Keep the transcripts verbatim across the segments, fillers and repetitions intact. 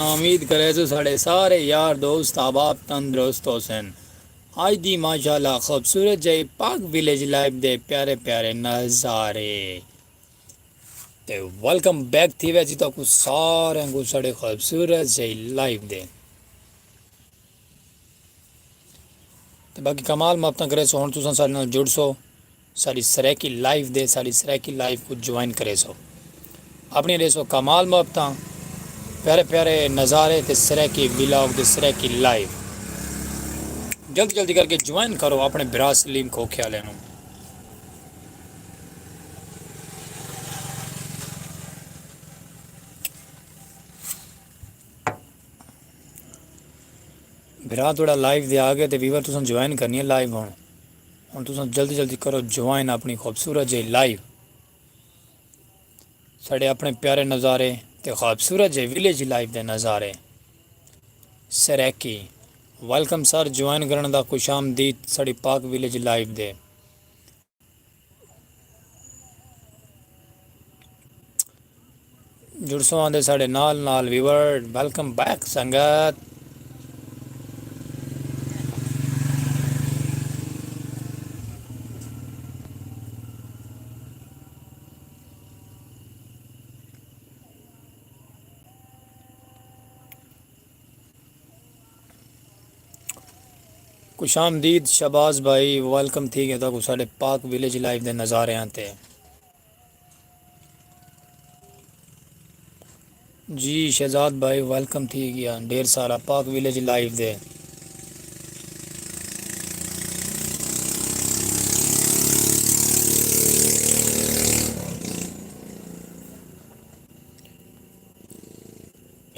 امید کریسوں ساݙے سارے یار دوست احباب تندرست ہوسن۔ اڄ دی ماشاءاللہ خوبصورت جئی پاک ولیج لائف دے پیارے پیارے نظارے۔ تے ویلکم بیک تھی ویسی تہاکوں ساریں کوں ساݙے خوبصورت جئی لائف دے۔ تے باقی کمال محبتاں کریسو۔ ہݨ تساں ساݙے نال جڑسو، ساݙی سرائیکی لائف دے، ساݙی سرائیکی لائف کوں جوائن کریسو۔ اپݨی ݙیسو کمال محبتاں، پیارے پیارے نظارے تے سرائیکی ولاگ تے سرائیکی لائف۔ جلدی جلدی کر کے جوائن کرو اپݨے بھرا سلیم کھوکھے والے نوں۔ بھرا تہاݙا لائیو دے آ ڳئے تے ویور تساں جوائن کرݨی ہے لائیو ہݨ۔ ہݨ تساں جلدی جلدی کرو جوائن اپݨی خوبصورت جئی لائیو۔ ساݙے اپݨے پیارے نظارے تے خوبصورت جئی ولیج لائف دے نظارے۔ سرائیکی۔ ویلکم سر، جوائن کرݨ دا خوش آمدید ساݙی پاک ولیج لائف دے۔ جڑسو آندے ساݙے نال نال ویور، ویلکم بیک سنگت۔ خوش آمدید شہباز بھائی، ویلکم تھی ڳئے تہاکوں ساݙے پاک ولیج لائف دے نظاریاں تے۔ جی شہزاد بھائی، ویلکم تھی ڳیا ڈھیر سارا پاک ولیج لائف دے۔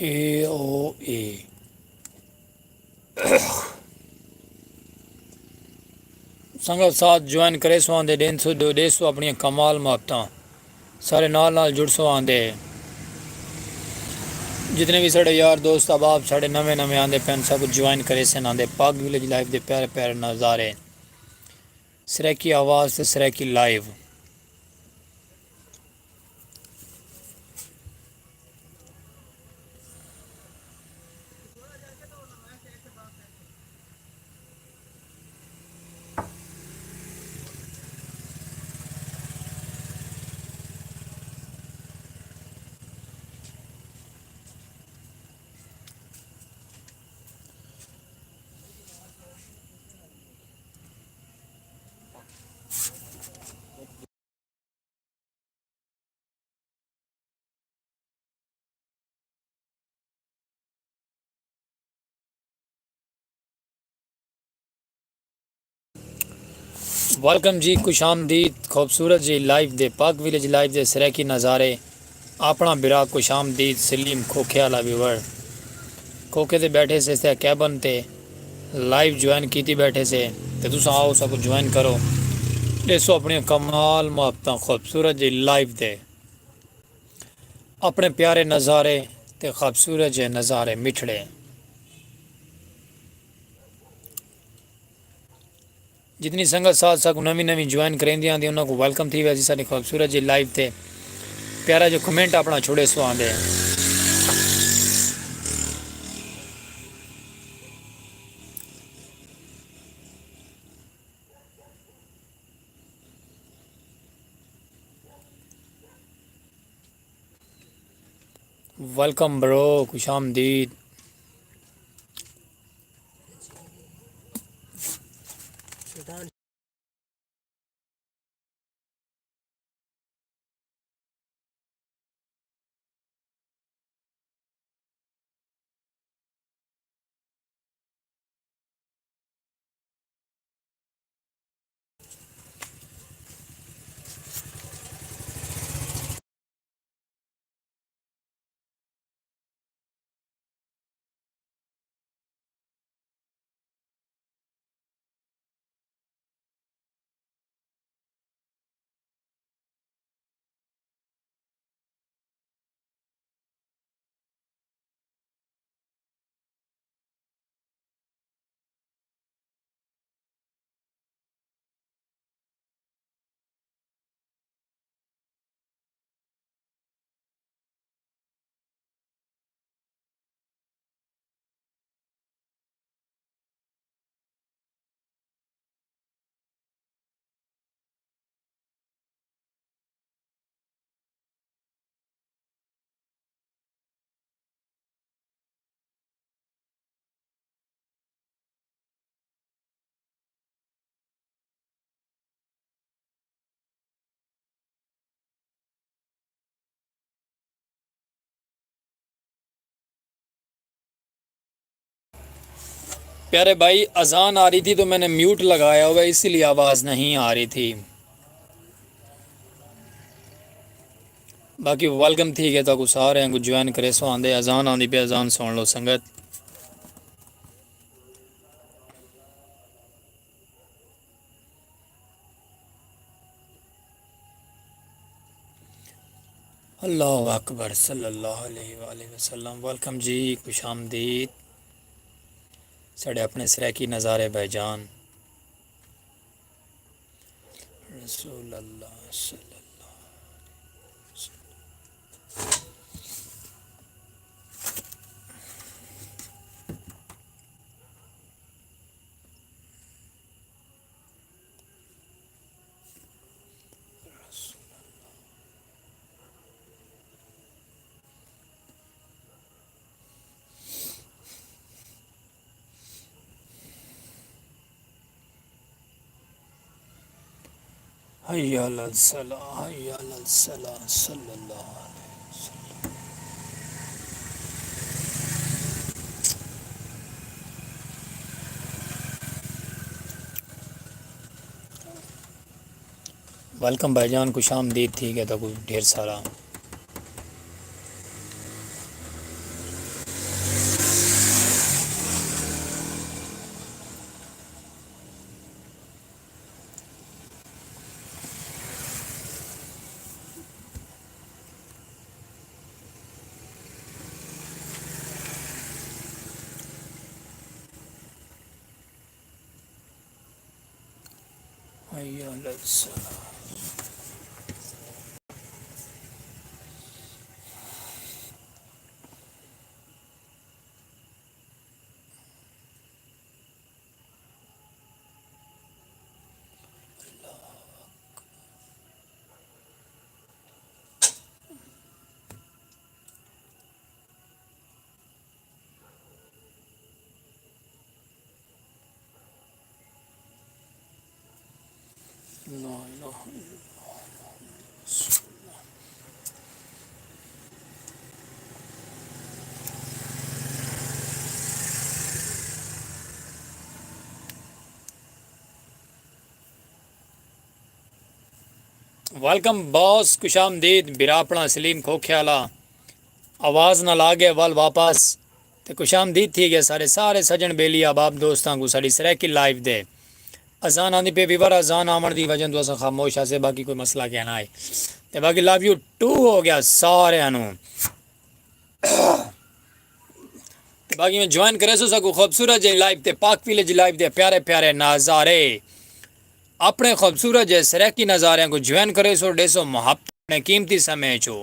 اے او اے۔ سنگت ساتھ جوائن کریسو آندے ݙیسو، ݙیسو اپݨیاں کمال محبتاں۔ سارے نال نال جڑسو آندے۔ جتنے وی ساݙے یار دوست احباب ساݙے نویں نویں آندے پئن، ساکوں جوائن کریسن آندے۔ پاک ولیج لائف دے پیارے پیارے نظارے۔ سرائیکی آواز تے سرائیکی لائیو۔ ویلکم جی، خوش آمدید۔ خوبصورت جی لائف دے، پاک ولیج لائف دے سرائیکی نظارے۔ اپݨا بھرا خوش آمدید سلیم کھوکھے والا ویور۔ کھوکھے تے ٻیٹھے سے، سے کیبن تے لائیو جوائن کیتی ٻیٹھے سے، تے تساں آؤ ساکوں جوائن کرو۔ ݙیسو اپݨیاں کمال محبتاں خوبصورت جی لائف دے۔ اپݨے پیارے نظارے تے خوبصورت جے نظارے مٹھڑے۔ جتنی سنگت ساتھ ساکوں نویں نویں جوائن کریندی آندی، انہاں کوں ویلکم تھی ویسی ساݙی خوبصورت جی لائیو تے۔ پیارا جو کمنٹ اپݨا چھوڑیسو آندے۔ ویلکم برو، خوش آمدید۔ پیارے بھائی، اذان آ رہی تھی تو میں نے میوٹ لگایا ہوا ہے، اسی لیے آواز نہیں آ رہی تھی۔ باقی ویلکم تھی ڳئے تہاکوں سارے کوں جوائن کریسو آندے۔ اذان آندی پئی، اذان سݨ لو سنگت۔ اللہ اکبر، صلی اللہ علیہ وآلہ وسلم۔ ویلکم جی، خوش آمدید ساݙے اپݨے سرائیکی نظارے بھائی جان۔ رسول اللہ صلی اللہ علیہ وسلم۔ حی علی الصلاۃ، حی علی الصلاۃ، صلی اللہ علیہ وسلم۔ ویلکم بھائی جان، خوش آمدید تھی ڳئے تہاکوں ڈھیر سارا۔ حی علی الصلاۃ۔ لا الہ الا اللہ، محمد رسول اللہ۔ ویلکم باس، خوش آمدید بھرا اپݨا سلیم کھوکھے آلا۔ آواز نال آ ڳئے ول واپس تے خوش آمدید تھی ڳئے سارے، سارے سڄݨ ٻیلی احباب دوستاں کوں ساݙی سرائیکی لائیو دے۔ اذان آندی پئی ویور، اذان آوݨ دی وجہ توں اساں خاموش ہاسے، باقی کوئی مسئلہ کائنی۔ تے باقی لو یو ٹو ہو ڳیا سارے نوں۔ تے باقی میں جوائن کریسو ساکوں خوبصورت جے لائیو تے، پاک ویلیج لائیو دے پیارے پیارے نظارے۔ اپݨے خوبصورت جے سرائیکی نظاریاں کوں جوائن کریسو، ݙیسو محبت اپݨے قیمتی سمے چوں۔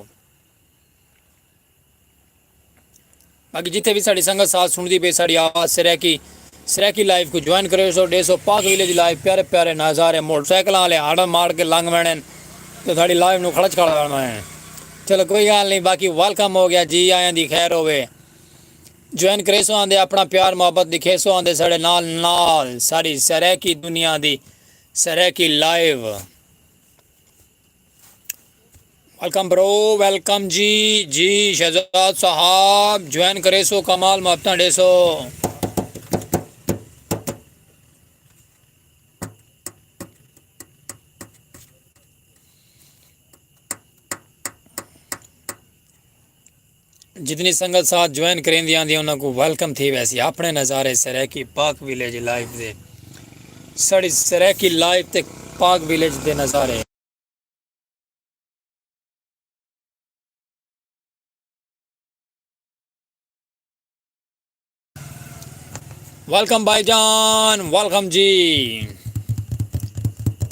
باقی جتھے وی ساݙی سنگت ساتھ سݨدی پئی، ساݙی آواز سرائیکی، سرائیکی لائیو کوں جوائن کریسو، ݙیسو پاک ویلیج لائیو پیارے پیارے نظارے، موٹر سائیکلاں آلے ہارن مار کے لنگھ ویندن تے ساݙی لائیو نوں کھڑچ کھڑ ویندن۔ چلو کوئی ڳالھ نی، باقی ویلکم ہو ڳیا، جی آیاں دی خیر ہووے۔ جوائن کریسو آندے، اپݨا پیار محبت ݙکھیسو آندے ساݙے نال نال ساݙی سرائیکی دنیا دی سرائیکی لائیو۔ ویلکم برو، ویلکم جی۔ جی شہزاد صاحب جوائن کریسو، کمال محبتاں ݙیسو۔ جتنی سنگت ساتھ جوائن کریندی آندی انہاں کوں ویلکم تھی ویسی۔ اپݨے نظارے سرائیکی پاک ویلیج لائیو دے، ساݙی سرائیکی لائیو تے پاک ویلیج دے نظارے۔ ویلکم بھائی جان، ویلکم جی۔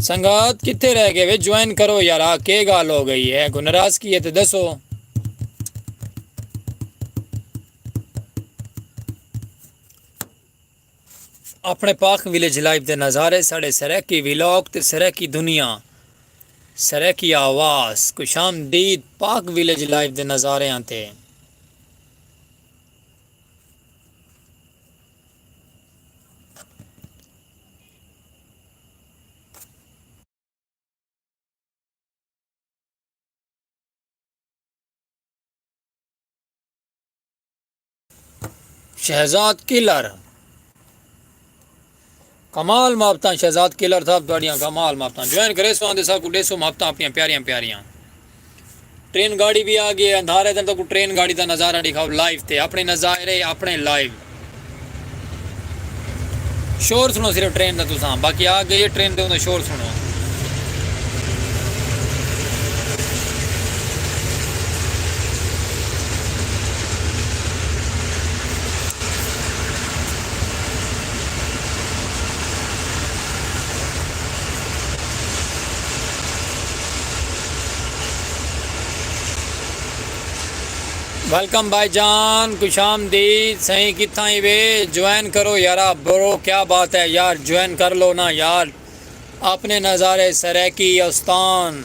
سنگت کتھے رہ ڳئے وے؟ جوائن کرو یارا، کے ڳالھ ہو ڳئی ہے؟ کوئی ناراضگی ہے تے ݙسو۔ اپݨے پاک ویلیج لائیو دے نظارے، ساݙے سرائیکی ولاگ تے سرائیکی دنیا، سرائیکی آواز۔ خوش آمدید پاک ویلیج لائیو دے نظاریاں تے۔ شہزاد کلر، کمال محبتاں شہزاد کلر صاحب، تہاݙیاں کمال محبتاں۔ جوائن کریسو آندے ساکوں ݙیسو محبتاں اپݨیاں پیاریاں پیاریاں۔ ٹرین گاڑی بھی آ ڳئی ہے، اندھارے دن تاکوں ٹرین گاڑی دا نظارہ ݙکھاؤ لائیو تے، اپݨے نظارے، اپݨے لائیو۔ شور سݨو صرف ٹرین دا تساں، باقی آ ڳئی ہے ٹرین تے اوندا شور سݨو۔ ویلکم بھائی جان، خوش آمدید سائیں، کتھاں ہی وے؟ جوائن کرو یارا برو، کیا بات ہے یار، جوائن کر لو نا یار۔ اپنے نظارے سرائیکی استان۔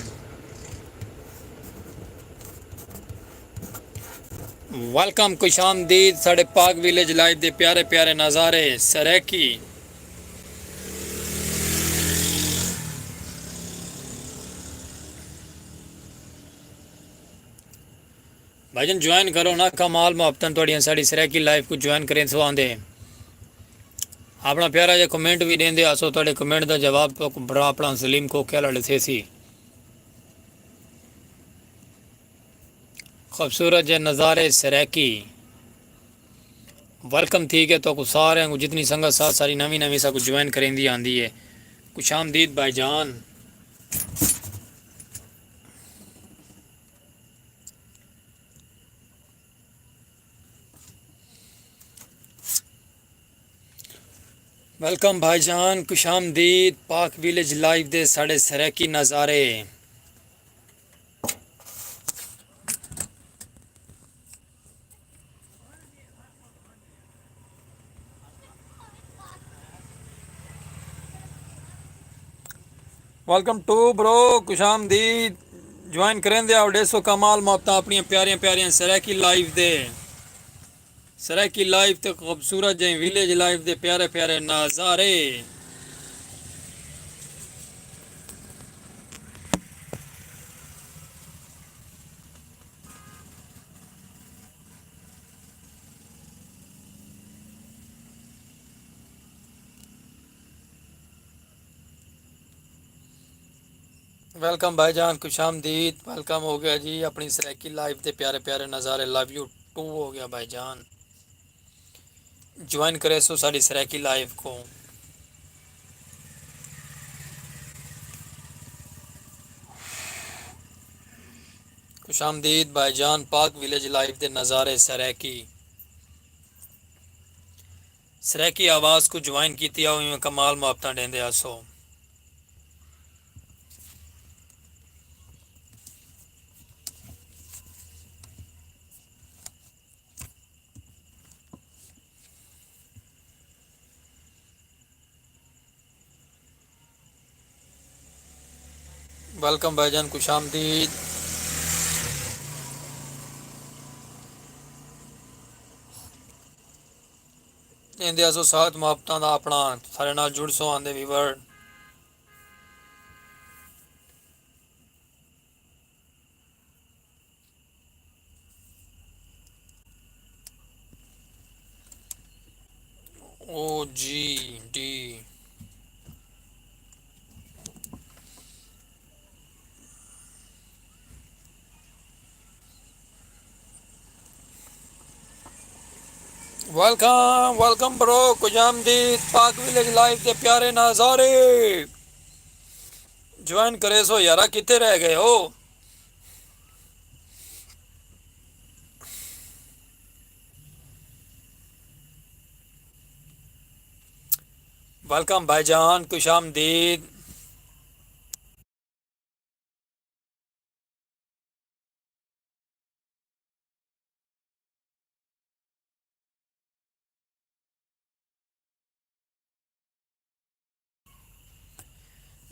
ویلکم، خوش آمدید ساݙے پاک ویلیج لائیو دے پیارے پیارے نظارے سرائیکی۔ بھائی جان جوائن کرو نا، کمال محبتاں تہاݙیاں ساݙی سرائیکی لائیو کوں جوائن کریسو آندے۔ اپݨا پیارا جیہا کمنٹ وی ݙیندے آسو، تہاݙے کمنٹ دا جواب تہاکوں بھرا اپݨا سلیم کھوکھے آلا ݙسیسی۔ خوبصورت جے نظارے سرائیکی۔ ویلکم تھی ڳئے تہاکوں ساریں کوں، جتنی سنگت ساتھ ساری نویں نویں ساکوں جوائن کریندی آندی ہے۔ خوش آمدید بھائی جان۔ ویلکم بھائی جان، خوش آمدید پاک ویلیج لائیو دے ساݙے سرائیکی نظارے۔ ویلکم ٹو برو، خوش آمدید۔ جوائن کریندے آؤ، ݙیسو کمال محبتاں اپݨیاں پیاریاں پیاریاں سرائیکی لائیو دے۔ سرائیکی لائیو تے خوبصورت جئیں ویلیج لائیو دے پیارے پیارے نظارے۔ ویلکم بھائی جان، خوش آمدید، ویلکم ہو گیا جی اپݨی سرائیکی لائیو دے پیارے پیارے نظارے، لو یو ٹو ہو گیا بھائی جان۔ جوائن کریسو ساݙی سرائیکی لائیو کوں۔ خوش آمدید بھائی جان، پاک ویلیج لائیو دے نظارے سرائیکی۔ سرائیکی آواز کوں جوائن کیتی آؤ، ایویں کمال محبتاں ݙیندے آسو۔ ویلکم بھائی جان، خوش آمدید۔ ݙیندے آسو ساتھ محبتاں دا اپݨا، سارے نال جڑسو آندے ویور۔ او جی ڈی۔ ویلکم، ویلکم برو، خوش آمدید پاک ویلیج لائیو دے پیارے نظارے۔ جوائن کریسو یارا، کتھے رہ ڳئے ہو؟ ویلکم بھائی جان، خوش آمدید۔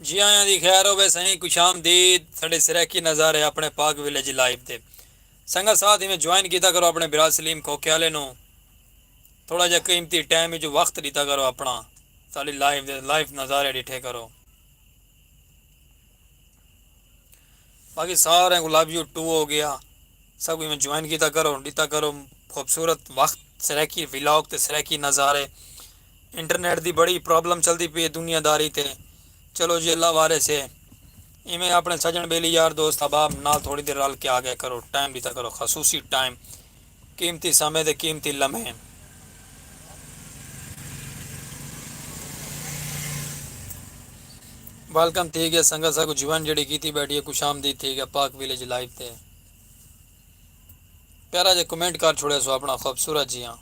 جی آیاں دی خیر ہووے سائیں، خوش آمدید ساݙے سرائیکی نظارے اپݨے پاک ویلیج لائیو تے۔ سنگت ساتھ ایویں جوائن کیتا کرو اپݨے بھرا سلیم کھوکھے آلے نوں۔ تھوڑا جیہا قیمتی ٹائم وچ وقت ݙتا کرو اپݨا، ساݙی لائیو دے لائیو نظارے ݙٹھے کرو۔ باقی ساریں کوں لو یو ٹو ہو گیا۔ سب کوں ایویں جوائن کیتا کرو، ݙتا کرو خوبصورت وقت، سرائیکی ولاگ تے سرائیکی نظارے۔ انٹرنیٹ دی بڑی پرابلم چلدی پئی ہے دنیا داری تے۔ چلو جی اللہ وارث ہے۔ ایویں اپݨے سڄݨ ٻیلی یار دوست احباب نال تھوڑی دیر رل کے آ ڳیا کرو، ٹائم ݙتا کرو، خصوصی ٹائم، قیمتی سمے دے قیمتی لمحے۔ ویلکم تھی ڳیا سنگت، ساکوں جوائن جیڑھی کیتی ٻیٹھی ہے، خوش آمدید تھی ڳیا پاک ویلیج لائیو تے۔ پیارا جے کمنٹ کر چھوڑے سو اپݨا خوبصورت جیاں۔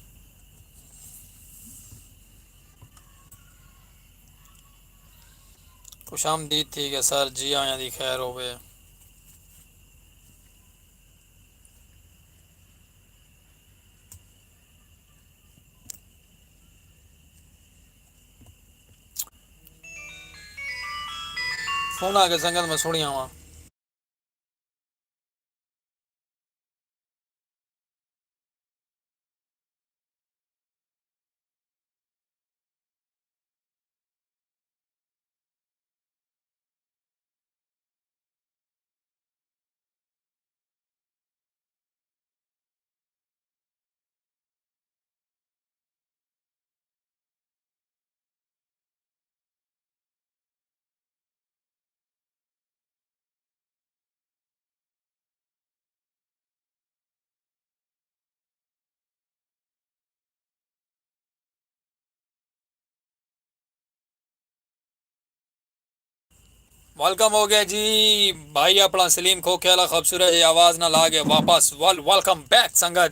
خوش آمدید تھی ڳیا سر، جی آیاں دی خیر ہووے۔ فون آ ڳئے سنگت، میں سݨی آواں۔ ویلکم ہو گیا جی بھائی اپنا سلیم کھوکھے والا، خوبصورت جی آواز نال آ گئے واپس۔ ول ویلکم بیک سنگت۔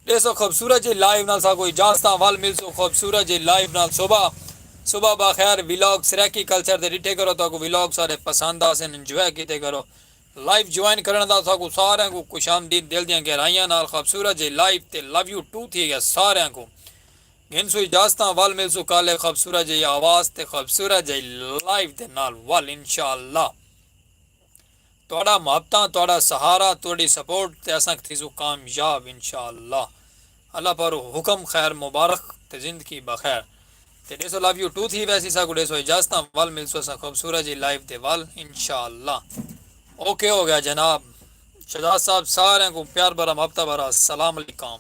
ݙیسو خوبصورت جی لائیو نال ساکوں اجازتاں، ول ملسوں خوبصورت جی لائیو نال۔ صبح صبح بخیر۔ ولاگ سرائیکی کلچر دے ݙٹھے کرو، تہاکوں ولاگ سارے پسند آسن، انجوائے کیتے کرو۔ لائیو جوائن کرݨ دا ساکوں ساریاں کوں خوش آمدید دل دیاں گہرائیاں نال۔ خوبصورت جی لائیو تے لو یو ٹو تھی ڳیا ساریاں کوں۔ گھنسوں اجازتاں، ول ملسوں کالے خوبصورت جئی آواز تے خوبصورت جئی لائیو دے نال ول انشاءاللہ۔ تہاݙا محبتاں، تہاݙا سہارا، تہاݙی سپورٹ تے اساں تھیسوں کامیاب انشاءاللہ۔ اللہ پاروں حکم خیر مبارک تے زندگی بخیر۔ تے ݙیسو لو یو ٹو تھی ویسی، ساکوں ݙیسو اجازتاں، ول ملسوں اساں خوبصورت جئی لائیو دے ول انشاءاللہ۔ اوکے ہو ڳیا جناب۔ شہزاد صاحب ساریاں کوں پیار بھرا محبتاں بھرا السلام علیکم۔